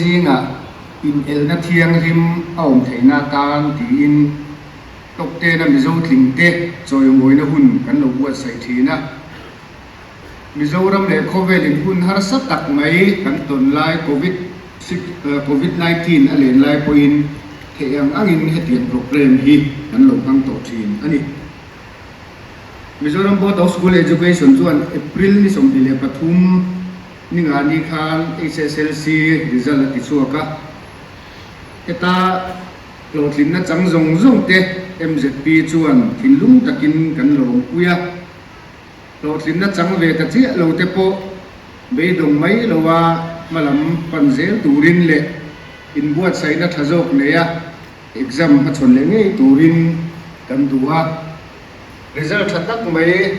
Zingah inelna thianghlim a awm theihna atan tiin top ten a Mizo tlingte chawimawina hun kan lo buatsaih thin a. Mizoram leh khawvelin hun harsa tak mai kan tawn lai Covid Covid 19 a len lai pawhin theih ang angin hetiang programme hi kan lo hmang tawh thin a ni. Mizoram Board of School Education chuan April ni 23 Ningani khan HSLC result a ti chhuak a, heta hlawhtlinna chang zawng zawng te MZP chuan thinlung takin kan lawmpui a, hlawhtlinna chang ve ta chiah lo te pawh beidawng mai loa hmalam pan zel turin leh inbuatsaihna tha zawk neia exam hmachhawn leh ngei turin kan duh a. Result tha tak mai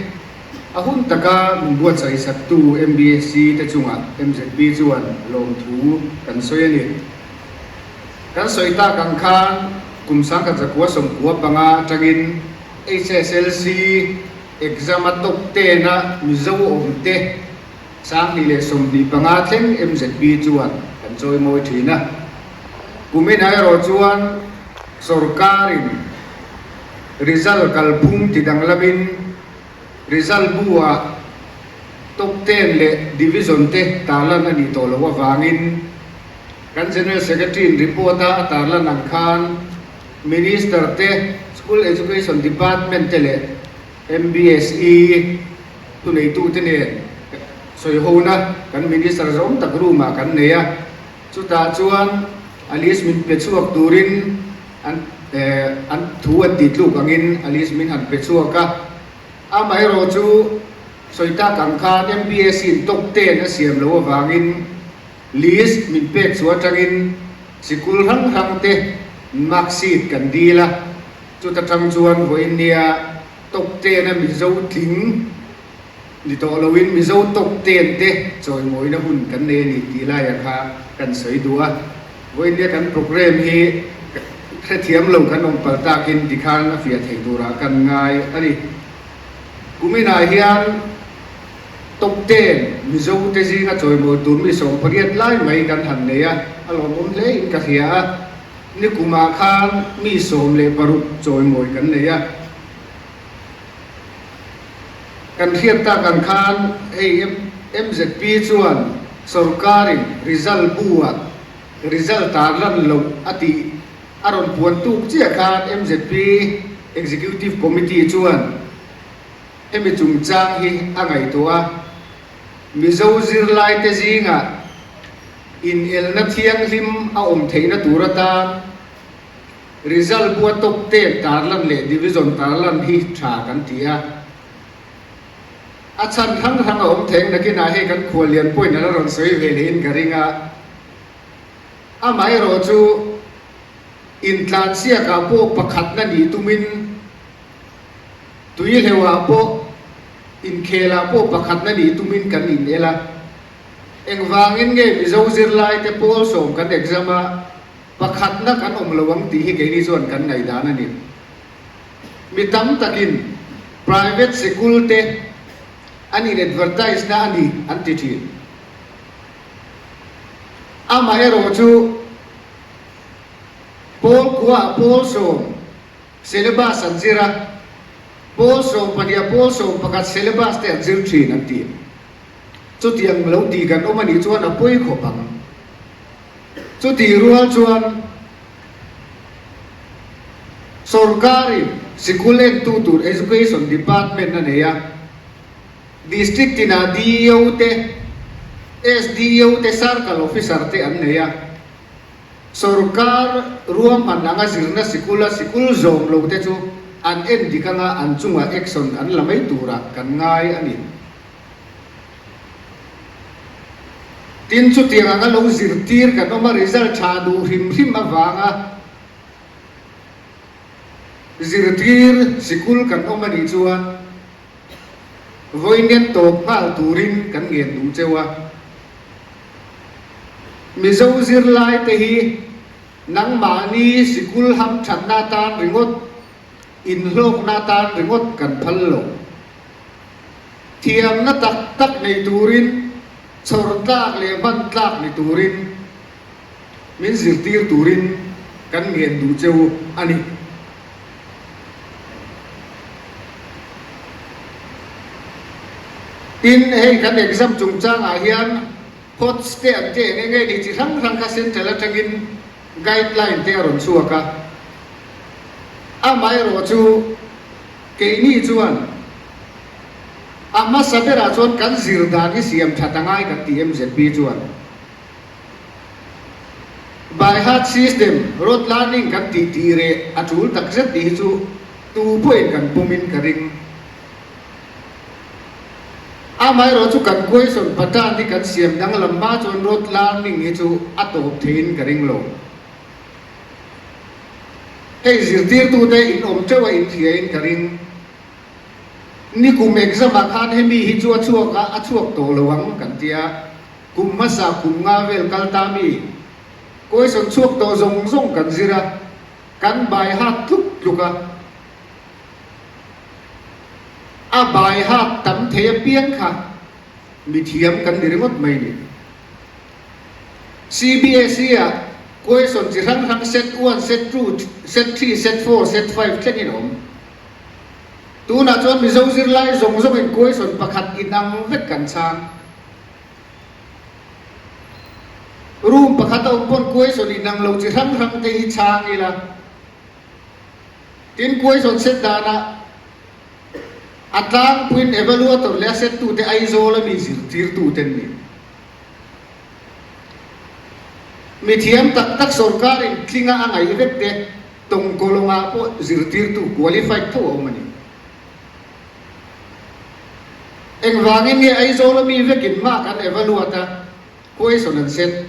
a hun taka min buatsaih saktu MBSC te chungah MZP chuan lawmthu kan sawi a ni. Kan sawi tak ang khan kum sangkhat zakua 95 atangin HSLC exam a top ten a Mizo awmte 2025 thleng MZP chuan kan chawimawi thin a. Kumin erawh chuan sorkarin Result kalphung ti danglamin result bu-ah top ten leh division te tarlan a nih tawh loh avangin kan General Secretary-in report-a a tarlan ang khan Minister te, School Education Department te leh MBSE thuneitute nen sawihona kan Minister zawng tak room-ah kan nei a, chutah chuan a list min pe chhuak turin An an thu an tih tluk angin a list min han pe chhuak a, amaherawh chu sawi tak ang khan MPSC in top ten a siam loh avangin list min pek chhuah atangin sikul hrang hrang te mark sheet kan dil a, chuta tang chuan vawiin nia top ten a Mizo tling Ni tawh loin Mizo top ten te chawimawina hun kan nei a ni tih laia kha kan sawi duh a. Vawiin nia kan programme hi hrethiam lo kan awm palh takin tikhan a fiah thei turah kan ngai a ni. Kuminah hian top ten Mizo te zinga chawimawi tur mi 18 lai mai kan han nei a, a lawmawm hle in ka hria a. Nikumah khan mi 16 chawimawi kan nei a. Kan hriat tak ang khan hei MZP chuan sorkarin result bu-ah result tarlan loh a tih a rawn puan tuk chiah khan MZP Executive Committee chuan hemi chungchang hi a ngaihtuah a, Mizo zirlaite zingah inelna thianghlim a awm theihna tur atan Result bua top ten tarlan leh division tarlan hi tha kan ti a, a chhan hrang hrang a awm theng nakinah hei kan khuallian pawhin a la rawn sawi ve lehin ka ring a, amaherawh chu intlansiakah pawh pakhatna nih tumin tuihleuhah pawh inkhelah pawh pakhatna nih tumin kan inel a, engvangin nge Mizo zirlaite pawl sawm kan exam a, Pakhatna kan awm lo ang tih hi keini chuan kan ngaihdan a ni. Mi tam takin private sikul te an in advertise na a ni an ti thin. Amaherawh chu pawl kua pawl sawm syllabus an zir a, pawl 12 ah pawl 11 syllabus te an zir thin an ti. Chutiang lo ti kan awm a nih chuan a pawi khawp ang. Chutih rual chuan sorkarin sikul entu tur Education Department a nei a, District tinah DEO te, SDO te, Circle Officer te an nei a. Sorkar ruahman anga zirna sikula sikul zawm lo te chu an en dik anga an chungah action an la mai turah kan ngai a ni. Tin, chutiang anga lo zirtir kan awm a, result tha duh hrim hrim avanga zirtir sikul kan awm a nih chuan vawiin tawp nghal turin kan ngen duh cheu a. Mizo zirlai te hi nangmahni sikul hamthatna atan ringawt, inhlawkna atan ringawt kan phal lo. Thiamna tak tak nei turin, chhawr tlak leh hman tlak ni turin. min zirtir turin kan ngen duh cheu a ni. Tin, hei kan exam chungchangah hian HOTS te an te eng eng nge ni chi hrang hrang kha central atangin guideline te a rawn chhuak a. Amaherawhchu keini chuan a hmasa berah chuan kan zir dan hi siam that a ngai kan ti MZP chuan. By heart system, rote learning kan tih tih reh a tul tak zet tih hi chu tu pawhin kan pawmin ka ring. Amaherawh chu kan question pattern hi kan siam danglam hma chuan rote learning hi chu a tawp theiin ka ring lo. Hei zirtirtute in awm teuh a inhriain ka ring. Nikum exam ah khan hemi hi chu a chhuak a, a chhuak tawh lo ang kan tia. Kum hmasa kum nga vel kal ta mi question chhuak tawh zawng zawng kan zir a, kan bai hat tluk tluk a. A bai hat tam thei apiang kha mithiam kan ni ringawt mai ni. CBSE ah question chi hrang hrang set one, set two, set three, set four, set five thlengin a awm. Tunah chuan Mizo zirlai zawng zawngin question pakhat inang vek kan chhang. Room pakhat a awm pawn question inang lo chi hrang hrang te hi chhang ila. Tin question set danah a tlangpuiin evaluator leh a set tute Aizawl a mi zirtirtu te an ni. Mithiam tak tak sorkarin tlinga a ngaih vek te tawngkawlawngah pawh zirtirtu qualified tho a awm a ni. Engvangin nge Aizawl a mi vekin mark an evaluate a, question an set?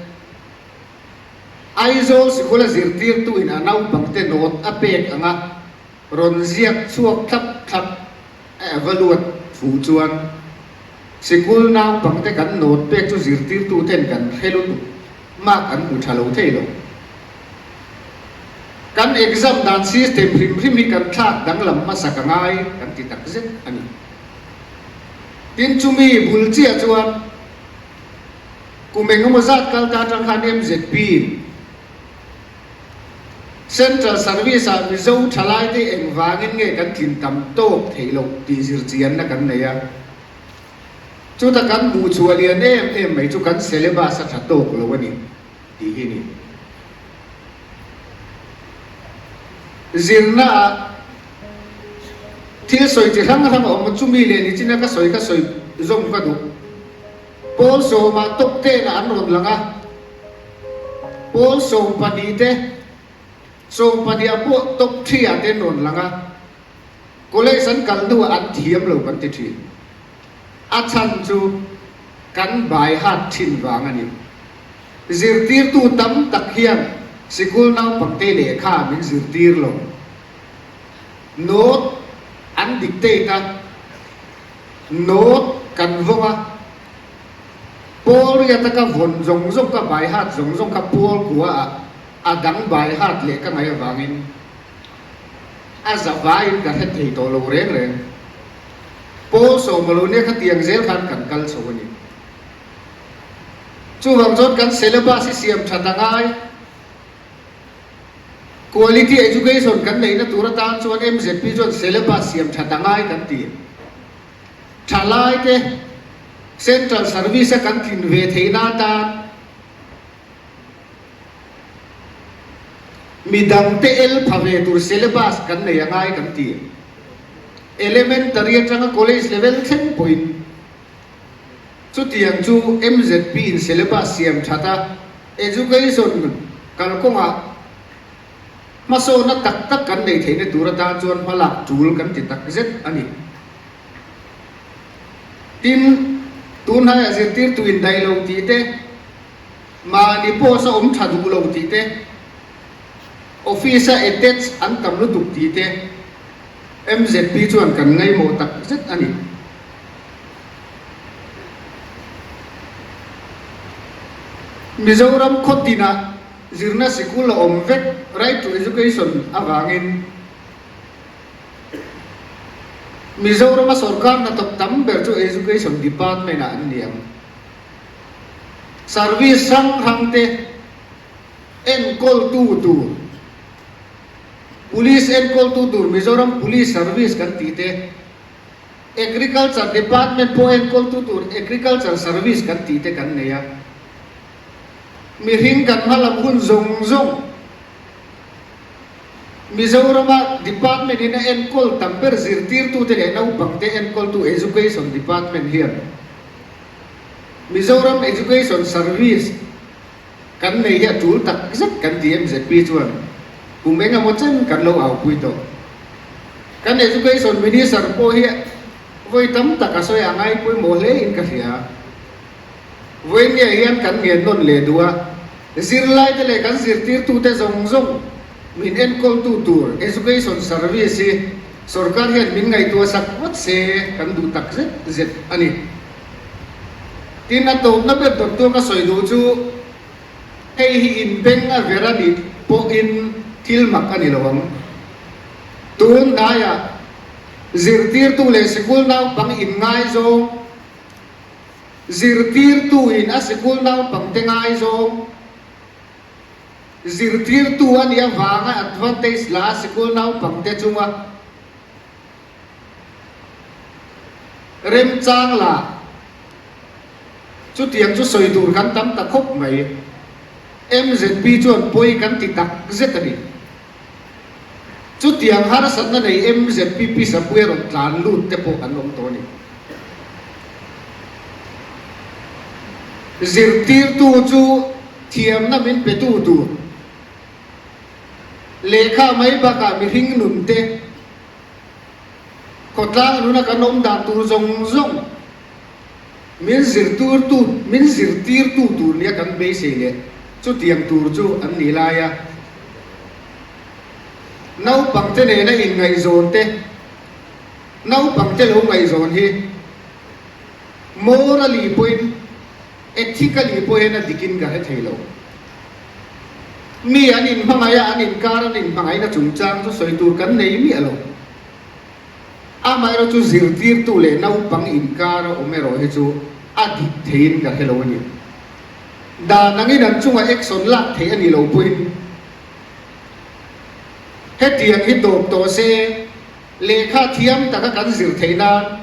Aizawl sikula zirtirtuin a naupangte note a pek anga rawn ziak chhuak thlap thlap a evaluate fuh chuan sikul naupangte kan note pek chu zirtirtuten kan hre lutuk mark an hmu tha lo thei lo. Kan exam dan system hrim hrim hi kan thlak danglam hmasa ka ngai kan ti tak zet a ni. Tin chumi bul chiah chuan kum engemaw zat kal ta atang khan MZP in Central Service ah Mizo thalaite engvangin nge kan tlin tam tawk theih loh tih zirchianna kan nei a. Chuta kan hmuhchhuah lian em em mai chu kan syllabus a tha tawk lo a ni. Tih hi ni. Zirna ah thil sawi chi hrang hrang a awm a, chumi leh nichina ka sawi kha sawi zawm ka duh. Pawl sawmah top ten ah an rawn lang a, pawl 12 te, 12 ah pawh top three ah te an rawn lang a, college an kal hnuah an thiam lo kan ti thin. A chhan chu kan bai hat thin vang a ni. Zirtirtu tam tak hian sikul naupangte lehkha min zirtir lo. Note an dictate a, note kan vawng a, pawl riata ka vawn zawng zawng ka bai hat zawng zawng kha pawl kua ah a dang bai hat leh ka ngaih avangin a zavaiin ka hre thei tawh lo reng reng. Pawl sawma lo nia khatiang zel khan kan kal chho a ni. Chuvang chuan kan syllabus hi siam that a ngai. Quality education kan neihna tur atan chuan MZP chuan syllabus siam that a ngai kan ti. Thalaite central service a kan tlin ve theihna atan Midangte el pha ve tur syllabus kan nei a ngai kan ti. Elementary atanga college level thleng pawhin chutiang chu MZP in syllabus siam that a, education kalkawngah hmasawnna tak tak kan nei theihna tur atan chuan hmalak tul kan ti tak zet a ni. Tin, tunhnaia zirtirtu indaih lo tih te, Mahni post a awm tha duh lo tih te, office a attach an tam lutuk tih te MZP chuan kan ngaihmawh tak zet a ni. Mizoram khaw tinah zirna sikul a awm vek Right to Education avangin Mizorama sorkar hnathawk tam ber chu Education Department ah an ni ang. Service hrang hrang te. Enkawltu tur, Police enkawltu tur Mizoram Police Service kan tih te, Agriculture Department pawh enkawltu tur Agriculture Service kan tih te kan nei a. Mihring kan hmalam hun zawng zawng Mizorama Department in a enkawl tam ber zirtirtute leh naupangte enkawltu Education Department hian Mizoram Education Service Kan nei hi a tul tak zet kan ti MZP chuan kum eng emaw chen kan lo aupui tawh. Kan Education Minister pawh hi vawi tam tak a sawi a ngai pawimawh hle in ka hria. Vawiin hian kan ngen nawn leh duh a, zirlaite leh kan zirtirtute zawng zawng min enkawltu tur Education Service hi sorkar hian min ngaihtuah sak vat se kan duh tak zet zet a ni. Tin, a tawpna ber dawttu ka sawi duh chu hei hi inbeng a ver a nih pawhin thil mak a ni lo ang. Tun hnaiah zirtirtu leh sikul naupang inngaizawng, zirtirtuin a sikul naupangte ngaizawng, zirtirtu a nih avanga advantage la a sikul naupangte chunga, Remchang la, chutiang chu sawi tur kan tam ta khawp mai. MZP chuan pawi kan ti tak zet a ni. Chutiang harsatna nei MZP Pisapuia rawn tlan lut te pawh an awm tawh a ni. Zirtirtu chu thiamna min petu tur lehkha mai bakah mihring nun te, Khawtlang nuna kan awm dan tur zawng zawng min zirturtu min zirtirtu tur nia kan beisei leh chutiang tur chu an nih lai a. Naupangte nena inngaihzawn te, naupangte lo ngaihzawn hi morally pawhin ethically pawhin a dikin ka hre thei lo. Mi an inhmangaih a, an inkar an inhmangaihna chungchang chu sawi tur kan nei miah lo. Amaherawh chu zirtirtu leh naupang inkar a awm erawh hi chu a dik theiin ka hre lo a ni. Dan angin an chunga action lak theih a ni lo pawhin hetiang hi tawp tawh se, lehkha thiam taka kan zir theih nan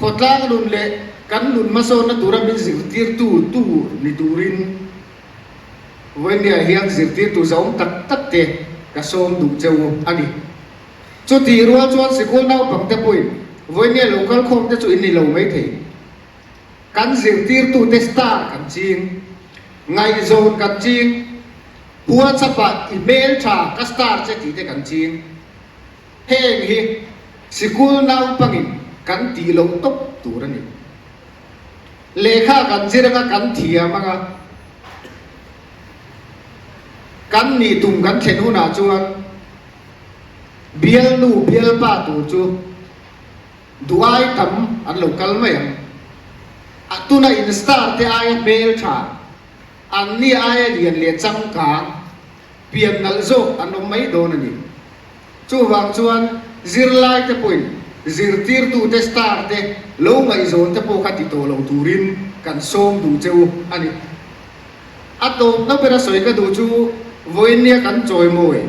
khawtlang nun leh kan nun hmasawnna tura min zirtirtu tur ni turin Vawinia hian zirtirtu zahawm tak tak te ka sawm duh che u a ni. Chutih rual chuan sikul naupang te pawhin Vawinia lo kal khawm te chu in ni lo mai thei. Kan zirtirtu te star kan ching, ngaihzawn kan ching, WhatsApp-ah i hmeltha ka star che tih te kan ching. Heng hi sikul naupangin kan tih loh tawp tur a ni. Lehkha kan zir anga kan thiam anga kan nih tum kan thlen hunah chuan bialnu bialpa tur chu duai tam an lo kal mai ang. A tuna in star te aia hmeltha, an ni aia lian leh changkang, pian nalh zawk an awm mai dawn a ni. Chuvang chuan zirlaite pawhin zirtirtute star te lo ngaihzawn te pawh kha ti tawh lo turin kan sawm duh che u a ni. A tawpna bera sawi ka duh chu vawiinnia kan chawimawi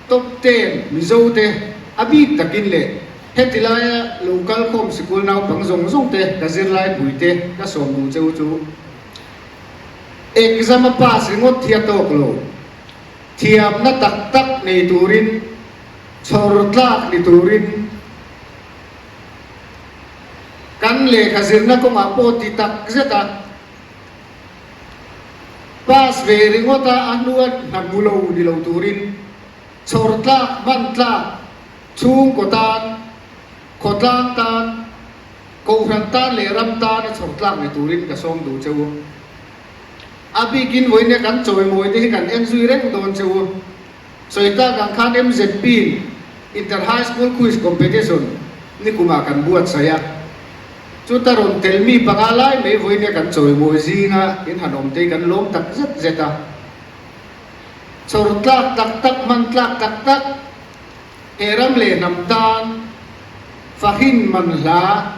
top ten Mizote a bik takin leh heti laia lo kal khawm sikul naupang zawng zawng te ka zirlai puite ka sawm duh che u chu exam a pass ringawt hi a tawk lo. Thiamna tak tak nei turin, chhawr tlak ni turin kan lehkha zirna kawngah pawh ti tak zet a, pass ve ringawt a, a hnua hna hmu lo ni lo turin chhawr tlak, hman tlak, chhungkaw tan, khawtlang tan, kohhran tan leh ram tan a chhawr tlak ni turin ka sawm duh che u. A bikin vawiin kan chawimawi te hi kan en zui reng dawn che u. Sawi tak ang khan MZP in Inter High School Quiz Competition nikumah kan buatsaih a. Chuta rawn tel mi panga lai mai vawiin kan chawimawi zinga in han awm te hi kan lawm tak zet zet a. Chawr tlak tak tak, hman tlak tak tak he ram leh hnam tan fahin man hla,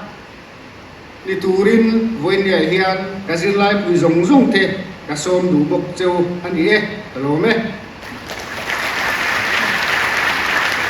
Ni turin vawinia hian ka zirlaipui zawng zawng te. ka sawm duh bawk cheu a ni e, ka lawm e.